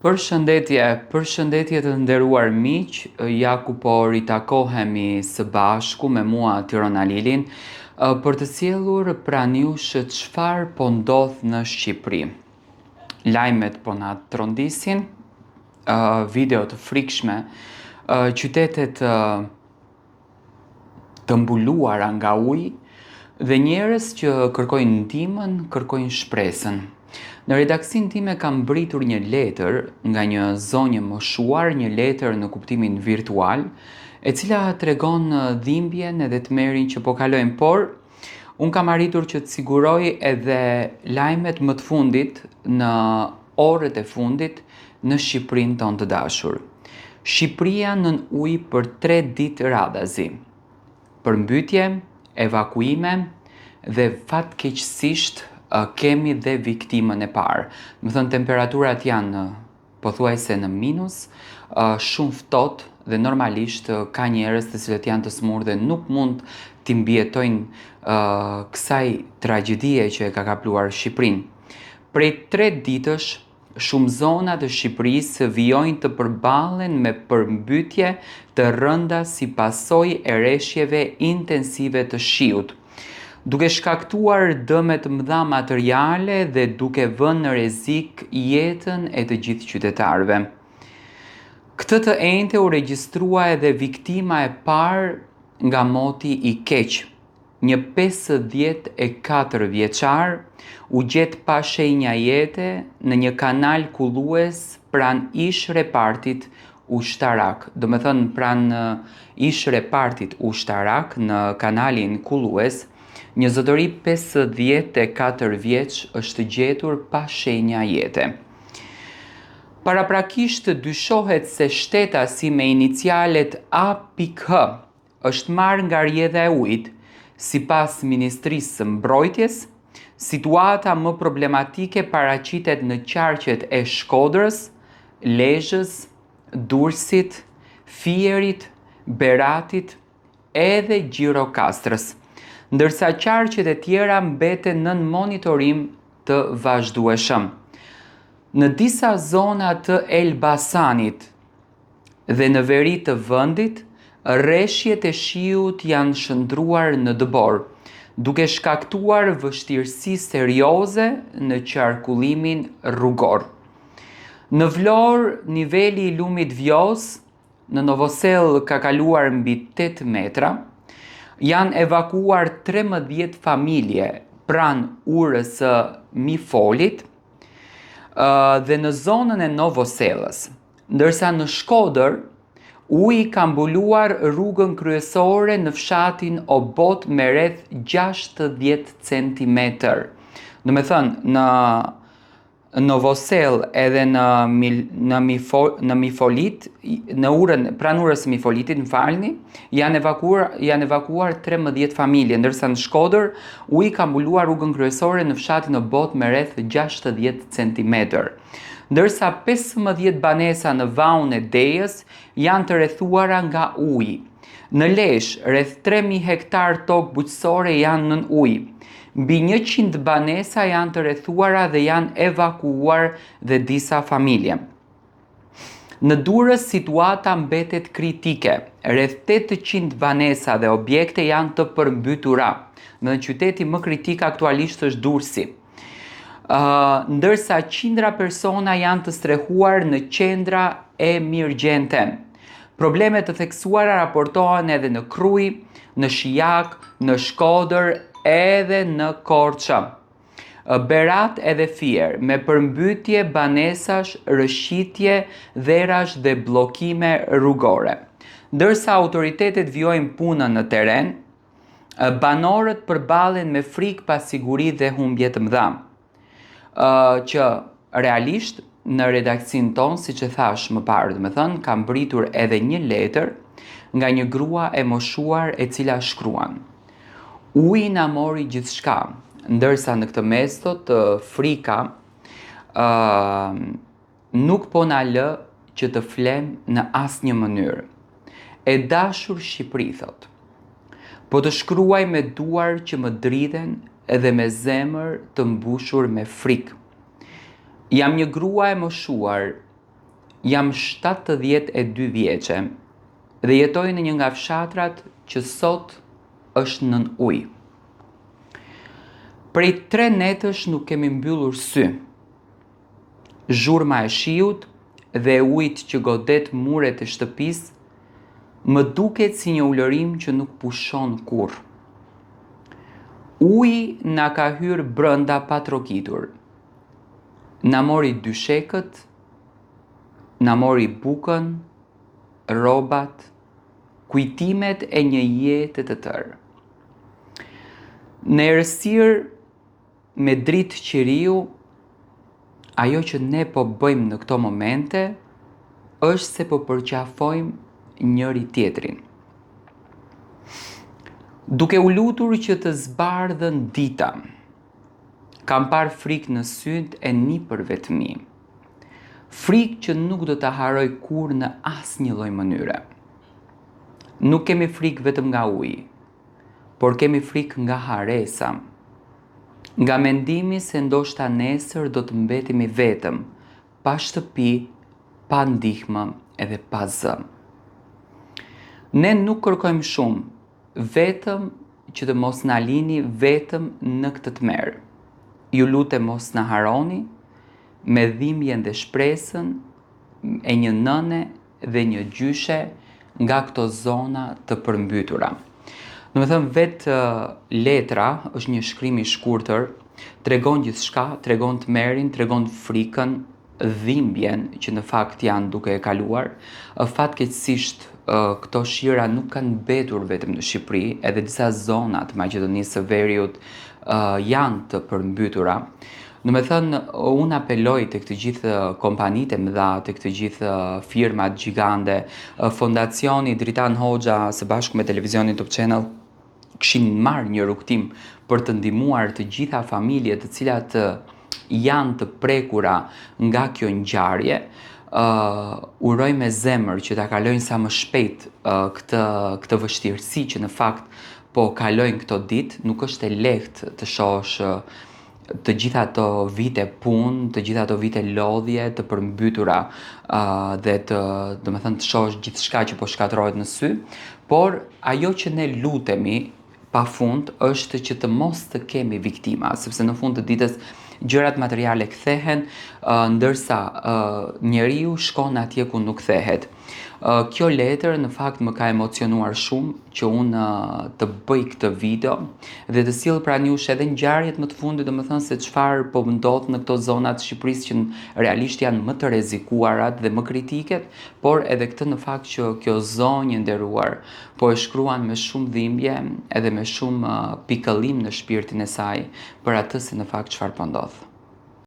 Përshëndetje, përshëndetje të nderuar miq, ja ku po ritakohemi së bashku me mua Tiron Alilin për të sjellur pranë jush çfarë po ndodh në Shqipëri. Lajmet po na trondisin, video të frikshme, qytetet të mbuluara nga uji dhe njerëz që kërkojnë ndihmën, kërkojnë shpresën. Në redaksinë time ka mbërritur një letër nga një zonjë e moshuar, një letër në kuptimin virtual, e cila tregon dhimbjen edhe tmerrin që po kalojnë, por unë kam arritur që të siguroj edhe lajmet më të fundit në orët e fundit në Shqipërinë tonë të dashur. Shqipëria nën ujë për 3 ditë radhazi. Përmbytje, evakuime dhe fatkeqësisht kemi dhe viktimën e parë. Domethënë temperaturat janë pothuajse në minus, shumë ftohtë dhe normalisht ka njerëz të cilët janë të sëmurë dhe nuk mund t'i mbijetojnë kësaj tragjedie që e ka kapluar Shqipërinë. Prej 3 ditësh Shumë zona të Shqipërisë vijojnë të përballen me përmbytje të rënda si pasojë e reshjeve intensive të shiut, duke shkaktuar dëme të mëdha materiale dhe duke vënë në rrezik jetën e të gjithë qytetarëve. Këtë të enjte u regjistrua edhe viktima e parë nga moti i keq. Një 54 vjeçar u gjet pa shenja jete në një kanal kullues pranë ish-repartit ushtarak, domethënë pranë ish-repartit ushtarak në kanalin kullues, një zotëri 54 vjeç është gjetur pa shenja jete. Paraprakisht dyshohet se shtetasi me inicialet A.H është marrë nga rrjedha e ujit, sipas Ministrisë së Mbrojtjes, situata më problematike paraqitet në qarqet e Shkodrës, Lezhës, Durrësit, Fierit, Beratit edhe Gjirokastrës, ndërsa qarqet e tjera mbeten nën monitorim të vazhdueshëm. Në disa zona të Elbasanit, dhe në veri të vendit, reshjet e shiut janë shndërruar në dëborë, duke shkaktuar vështirësi serioze në qarkullimin rrugor. Në Vlorë, niveli i lumit Vjosë në Novosellë ka kaluar mbi 8 metra, janë evakuuar 13 familje pranë urës së Mifolit dhe në zonën e Novosellës. Ndërsa në Shkodër, uji ka mbuluar rrugën kryesore në fshatin Obot me rreth 60 cm. Domethënë, në Novosellë edhe në në Mifo, në Mifolit, në urën pranë urës së Mifolitit, më falni, janë evakuar janë evakuar 13 familje, ndërsa në Shkodër uji ka mbuluar rrugën kryesore në fshatin Obot me rreth 60 cm. Ndërsa 15 banesa në Vaun e Dejës janë të rrethuara nga uji. Në Lezhë, rreth 3000 hektarë tokë bujqësore janë nën ujë. Mbi 100 banesa janë të rrethuara dhe janë evakuuar dhe disa familje. Në Durrës situata mbetet kritike. Rreth 800 banesa dhe objekte janë të përmbytura. Në qyteti më kritik aktualisht është Durrësi. Uh, ndërsa qindra persona janë të strehuar në qendra emergjente. Probleme të theksuara raportohen edhe në Krujë, në Shijak, në Shkodër, edhe në Korçë. Berat edhe Fier, me përmbytje banesash, rrëshqitje dherash dhe bllokime rrugore. Ndërsa autoritetet vijojnë punën në terren, banorët përballen me frikë, pasiguri dhe humbje të mëdha. Që realisht në redaksinë tonë, siç e thashë më parë, domethënë, ka mbërritur edhe një letër nga një grua e moshuar e cila shkruan. Uji na mori gjithçka, ndërsa në këtë mes thotë frika uh, nuk po na lë që të flemë në asnjë mënyrë. E dashur Shqipëri, thotë. Po të shkruaj me duar që më dridhen dhe me zemër të mbushur me frikë. Jam një grua e moshuar. Jam 72 vjeçe dhe jetoj në një nga fshatrat që sot është nën ujë. Prej tre netësh nuk kemi mbyllur sy. Zhurma e shiut dhe e ujit që godet muret e shtëpisë më duket si një ulërimë që nuk pushon kurrë. Uji na ka hyrë brenda pa trokitur. Na mori dyshekët, na mori bukën, rrobat, kujtimet e një jete të tërë. Në errësirë me dritë qiriu, ajo që ne po bëjmë në këto momente është se po përqafojmë njëri-tjetrin. Duke u lutur që të zbardhën dita, kam parë frikë në sytë e nipërve të mi. Frikë që nuk do ta harroj kurrë në asnjë lloj mënyre. Nuk kemi frikë vetëm nga uji, por kemi frikë nga harresa. Nga mendimi se ndoshta nesër do të mbetemi vetëm, pa shtëpi, pa ndihmë edhe pa zë. Ne nuk kërkojmë shumë, vetëm që të mos na lini vetëm në këtë tmerr. Ju lutem mos na harroni, me dhimbjen dhe shpresën e një nëne dhe një gjyshe nga këto zona të përmbytura. Domethënë vetë letra është një shkrim i shkurtër, tregon gjithçka, tregon tmerrin, tregon frikën, dhimbjen që në fakt janë duke e kaluar. Fatkeqësisht këto shira nuk kanë mbetur vetëm në Shqipëri, edhe disa zona të Maqedonisë së Veriut janë të përmbytura. Domethënë, unë apeloj tek të gjithë kompanitë e mëdha, tek të gjithë firmat gjigande, fondacioni Dritan Hoxha së bashku me televizionin Top Channel kishin marrë një rrugëtim për të ndihmuar të gjitha familjet të cilat janë të prekura nga kjo ngjarje. Uh, uroj me zemër që ta kalojnë sa më shpejt uh, këtë këtë vështirësi që në fakt po kalojnë këto ditë, nuk është e lehtë të shohësh të gjitha ato vite punë, të gjitha ato vite lodhje të përmbytura uh, dhe të, domethënë, të shohësh gjithçka që po shkatërrohet në sy, por ajo që ne lutemi pa fund është që të mos të kemi viktima, sepse në fund të ditës gjërat materiale kthehen, uh, ndërsa uh, njeriu shkon atje ku nuk kthehet. Uh, kjo letër në fakt më ka emocionuar shumë që unë të bëj këtë video dhe të sjell pranë jush edhe ngjarjet më të fundit, domethënë se çfarë po ndodh në këto zona të Shqipërisë që realisht janë më të rrezikuarat dhe më kritiket, por edhe këtë në fakt që kjo zonjë e nderuar po e shkruan me shumë dhimbje edhe me shumë pikëllim në shpirtin e saj për atë se në fakt çfarë po ndodh.